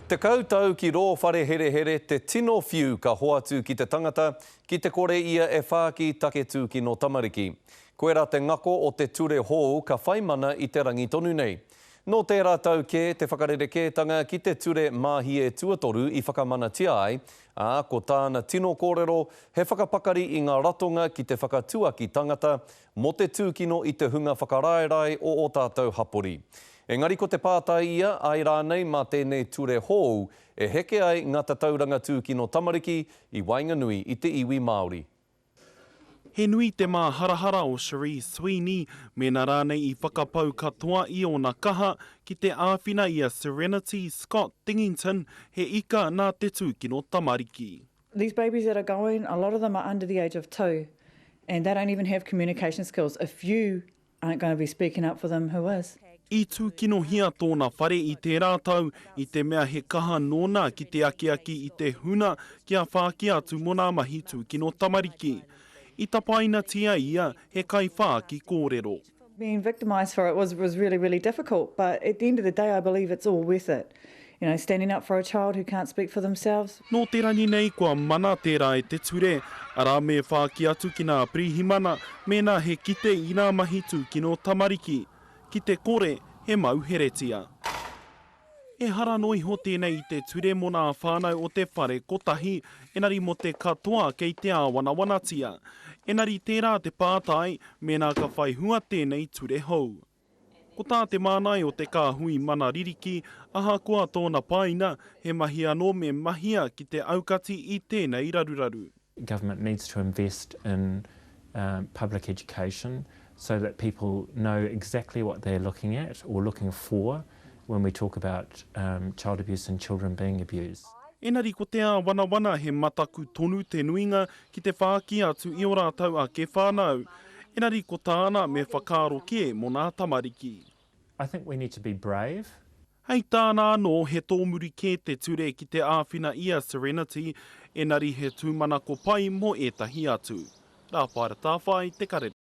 Tekau tau ki rō whare herehere te tino whiu ka hoatu ki te tangata ki te kore ia e whāki take tūkino tamariki. Koirā te ngako o te ture hou ka whai mana i te rangi tonu nei. Nō tērā tau kē te whakarerekētanga ki te ture Māhie Tuatoru i whakamanatia ai, ā, ko tāna tino kōrero he whakapakari i ngā ratonga ki te whakatuaki tangata mō te tūkino i te hunga whakaraerae o ō tātou hapori. Engari ko te pātai ia, āe rānei mā tēnei ture hou e heke ai ngā tatauranga tūkino tamariki i waenganui i te iwi Māori? He nui te māharahara o Cherie Sweeney mēnā rānei i whakapau katoa i ōna kaha ki te āwhina i a Serenity Scott Dingington, he ika nā te tūkino tamariki. These babies that are going, a lot of them are under the age of two and they don't even have communication skills. If you aren't going to be speaking up for them, who is? I tūkinohia tōna whare i tērā tau i te mea he kaha nōna ki te akiaki i te huna kia whāki atu mō nā mahi tūkino tamariki. I tapainatia ia he kaiwhāki kōrero. Being victimised for it was was really really difficult but at the end of the day I believe it's all worth it. You know, standing up for a child who can't speak for themselves. Nō te rangi nei kua mana tērā e te ture, arā me whāki atu ki nā pirihimana mēnā he kite i nā mahi tūkino tamariki. Ki te kore, he mauheretia. Ehara noa iho tēnei i te ture mō nā whānau o te whare kotahi, enari mō te katoa kei te āwanawanatia. Enari tērā te pātai, mēnā ka whai hua tēnei ture hou. Ko tā te mānai o te kāhui mana ririki, ahakoa tōna paina, he mahi anō me mahia ki te aukati i tēnei raruraru. Government needs to invest in public education so that people know exactly what they're looking at or looking for when we talk about child abuse and children being abused. Engari ko te āwanawana he mataku tonu te nuinga ki te whāki atu i ō rātou ake whānau. Engari ko tāna me whakaaro kē mō nā tamariki. I think we need to be brave. Hei tāna anō, he tōmuri kē te ture ki te āwhina i a Serenity, enari he tūmanako pai mō ētahi atu. Rāwhaera Tāwhai, Te Karere.